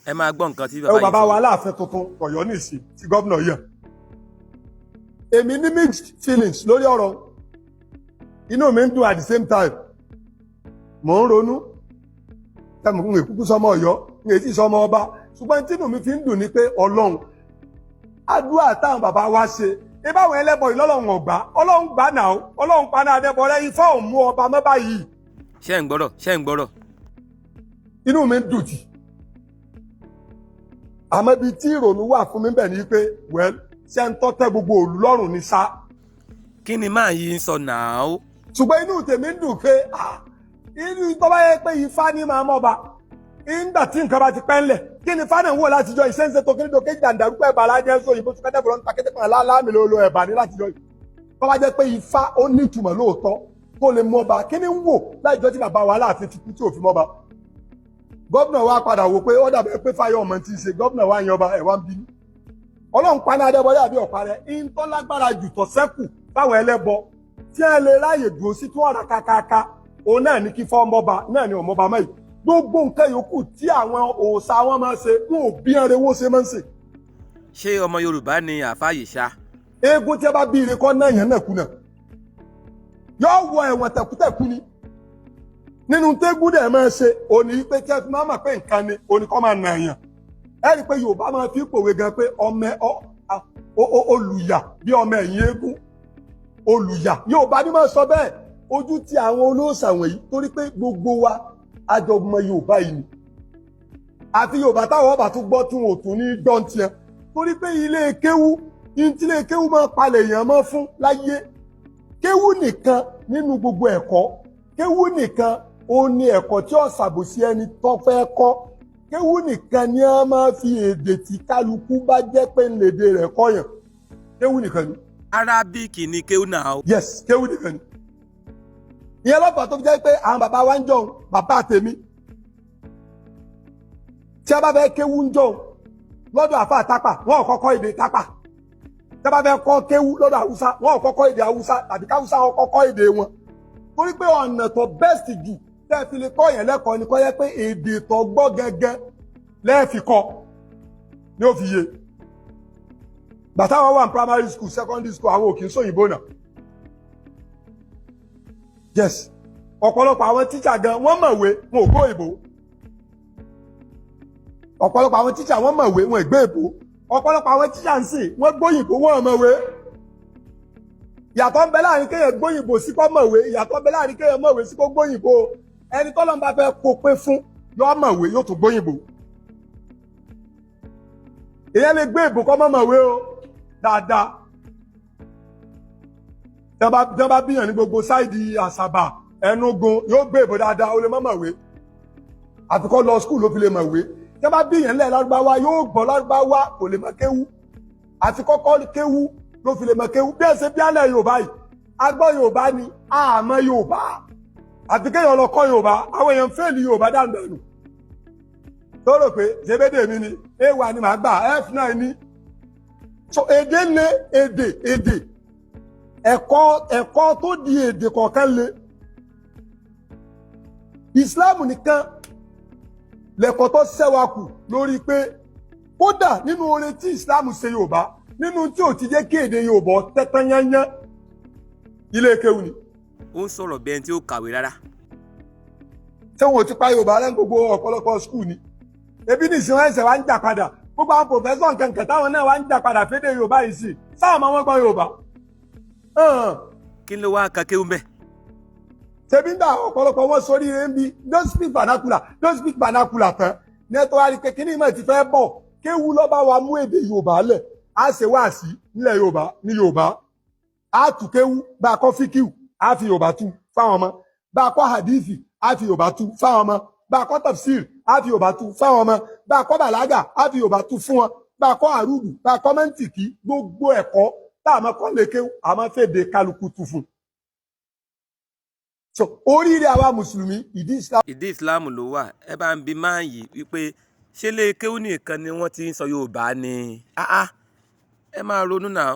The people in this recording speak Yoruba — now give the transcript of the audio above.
Ẹ máa gbọ́ nǹkan tí Ẹ wo bàbá bàbá yìí wa sọ. Aláàfin tuntun Ọ̀yọ́ nìsín tí gómìnà yàn, èmi ní mixed feelings lórí ọ̀rọ̀. Inú mi ń dùn, at the same time mò ń ronú tẹmù ń kúkú sọmọ Ọ̀yọ́, ń èsì sọmọ ọba. Ṣùgbọ́n tínú mi fi ń dùn ni pé Ọlọ́run, àdúrà táwọn bàbá wa ṣe, ibáwọn ẹlẹ́bọ yìí lọ́lọ́run ọ̀gbá, Ọlọ́run gbà náà, Ọlọ́run paná adẹ́bọ rẹ, Ifá ò mú ọba mọ́ báyìí. Ṣé ń gbọ́rọ̀? Ṣé ń gbọ́rọ̀? Inú mi ń dùn jì, àmọ́ ibi tí ìrònú wà fún mi bẹ̀ ni pé, well, ṣé ń tọ́tẹ́ gbogbo òlù lọ́rùn ni sá. Kí ni máa yìí ń sọ náà ó? Ṣùgbọ́n inú tèmi ń dùn pé, ah, inú tó bá yẹ pé Ifá ní máa mọ́ba nígbà tí nǹkan bá ti pẹ́ ńlẹ̀, kí ni Ifá náà ń wò látijọ́ ìṣẹ́ńṣẹ́ tó kíní tó ké jàǹdàrúkọ ẹ̀bà alájẹ́ sọ òyìnbó tó kẹ́tẹ́ bọ̀rọ̀ nípa kété kan láàmì ló lo ẹ̀bà ní látijọ́ yìí. Tó bá jẹ́ pé Ifá ó ní ìtumọ̀ lóòótọ́ tó lè mọ́ba, kí ni ń wò láìjọ́ tí bàbá wa Aláàfin ti kú tí ò fi mọ́ba? Gómìnà wa padà wò pé ó dàbẹ̀ pé fáyọ̀ ọmọ tí ń ṣe gómìnà wa yan ọba ẹ̀ wá ń bínú. Ọlọ́run paná adébọlé àbí ọ̀pá rẹ̀ ìńtọ́ lágbára jù tọ̀ sẹ́kù fáwọn ẹlẹ́bọ tí ẹ lè ráàyè dúró sí tí wọ́n rà kákáká, òun náà ní kí fọ́nmọ́ba náà ní ọmọba mẹ́yì. Gbogbo nǹkan yòókù tí àwọn òòṣà wọn máa ń ṣe, wọn ò bí ẹrẹ wọ́n ṣe máa ń ṣe. Ṣé ọmọ Yorùbá ni àáfàá yìí ṣá? Eégún tí a bá bí ire kọ́ náà yẹn náà kú náà yóò wọ ẹ̀wọ̀n tẹ̀kútẹ̀kú ni. Nínú tégún dẹ̀ máa ṣe òní pé kí ẹ fi máa mọ̀ pé nǹkan ni òní kọ́ máa nà èèyàn. Ẹ rí i pé Yorùbá máa fi pòwe gan pé ọmọ olùyà bí ọmọ ẹ̀yìn eégún olùyà. Yorùbá ní máa sọ bẹ́ẹ̀. Ojú ti àwọn olóòṣà wọ̀nyí, torí pé gbogbo wa àjọmọ Yorùbá yìí ni, àfi Yorùbá táwọn ọba tún gbọ́ tún ò tún ní gbọ́n tiẹ̀, torí pé ilé kéwú ní tí ilé kéwú máa palẹ̀ èèyàn mọ́ fún láyé. Kéwú nìkan nínú gbogbo ẹ̀kọ́, kéwú nìkan ó ní ẹ̀kọ́ tí ó ṣàbòsí ẹni tó fẹ́ kọ́. Kéwú nìkan ni a máa fi èdè tí kálukú bá jẹ́ pé ńlẹ̀dẹ̀ rẹ̀ kọ́yàn. Kéwú nìkan ni. Arabic ni kéwú náà ó. Yes, kéwú nìkan ni. Ìyẹn lọ́pàá tó fi jẹ́ pé àwọn bàbá wa ń jọun, bàbá tèmi, tí a bá fẹ́ kéwú ń jọun lọ́dọ̀ àfa tápà, wọn ò kọ́kọ́ èdè tápà. Tí a bá fẹ́ kọ́ kéwú lọ́dọ̀ Haúsá, wọn ò kọ́kọ́ èdè Haúsá tàbí káwúsá wọn kọ́kọ́ èdè wọn, torí pé ọ̀nà tó best jù tẹ́ fi lè kọ́ yẹn lẹ́kọ̀ọ́ ni kọ́ yẹ pé èdè tó gbọ́ gẹ́gẹ́ lẹ́ẹ̀fi kọ́ ní ó fi yé. Bàtà wọn wà ní primary school, secondary school, àwọn ò kì í sóyìnbó náà. Yes, ọ̀pọ̀lọpọ̀ àwọn tíṣà gan, wọ́n mọ̀wé, wọn ò gbọ́ òyìnbó. Ọ̀pọ̀lọpọ̀ àwọn tíṣà, wọ́n mọ̀wé, wọn ò gbé èbó. Ọ̀pọ̀lọpọ̀ àwọn tíṣà ń sìn, wọ́n gbóyìnbó, wọn ò mọ̀wé. Ìyàtọ̀ ń bẹ láàrin kéèyàn gbóyìnbó sí kó mọ̀wé, ìyàtọ̀ ń bẹ láàrin kéèyàn mọ̀wé sí kó gbóyìnbó. Ẹni tọ́lọ́run bá fẹ́ kó pé fún yóò mọ̀wé, yóò tún gbóyìnbó. Èyàn lè gbé èbó kó má mọ̀wé o dáadáa. Tí wọ́n bá bíyàn ní gbogbo side Àsàbà, Ẹnugu, yóò gbé èbó dáadáa, ó lè má mọ̀wé, àfi kó lọ school ló fi lè mọ̀wé. Tí wọ́n bá bíyàn ńlẹ̀ Lárúbáwá, yóò gbọ́ Lárúbáwá, kò lè mọ̀ kéwú, àfi kọ́kọ́ kéwú ló fi lè mọ̀ kéwú. Bí ẹ ṣe bí alẹ́ Yorùbá yìí, agbọ́ Yorùbá ni, àmọ́ Yorùbá, àfi kéèyàn lọ kọ́ Yorùbá. Àwọn èèyàn fail Yorùbá dànù, tó rò pé ṣebédè mi ni A1 ni màá gbà, F9 ni. So èdè le, èdè ẹ̀kọ́ tó di èdè kọ̀ọ̀kan le. Islam nìkan lẹ̀kọ́ tó ṣẹ́wà kù lórí pé kódà nínú oore tí Islam ṣe Yorùbá, nínú tí ò ti jẹ́ kí èdè Yorùbá tẹ́tán yányán, ilé kéwù ni. Ó ń sọ̀rọ̀ bí ẹni tí ó kàwé rárá. Ṣé wọn ò ti pa Yorùbá lẹ́nu gbogbo ọ̀pọ̀lọpọ̀ school ni? Ebi ní ìsìn wọn ẹsẹ̀ wa ń jà padà. Gbogbo àwọn professor nkankan táwọn náà wá ń jà padà fédè Yorùbá yìí sí sáà máa wọ́n gbọ́ Yorùbá. Kí ló wá ka kéwú mbẹ́? Ṣebí ń dà ọ̀pọ̀lọpọ̀ wọn sórí rẹ̀ ń bi "Don't speak vernacular, don't speak vernacular" tán ní ẹ̀tọ́ wa rí pé kíní ìmọ̀ ti fẹ́ bọ̀. Kéwú lọ́ba wa mú èdè Yorùbá lẹ̀, á ṣe wáàsí nílẹ̀ Yorùbá ní Yorùbá, á tù kéwú, bá a kọ́ fíkìú, á fi Yorùbá tú fáwọn ọmọ, bá a kọ́ hadithi, á fi Yorùbá tú fáwọn ọmọ, bá a kọ́ tafsir, á fi Yorùbá tú fáwọn ọmọ, bá a kọ́ bàlágà, á fi Yorùbá tú fún wọn, bá a kọ́ àrùdù, bá a kọ́ mẹ́ntìkì, gbogbo ẹ̀kọ́ tá a máa kọ́ lè kéwú, a máa fèdè kálukú tú fún. So oríire àwa mùsùlùmí, ìdí Islam. Ìdí Islam ló wà. Ẹ bá ń bi máa yìí wípé ṣé lè kéwú nìkan ni wọ́n ti ń sọ Yorùbá ni? Ah ah, ẹ máa ronú náà.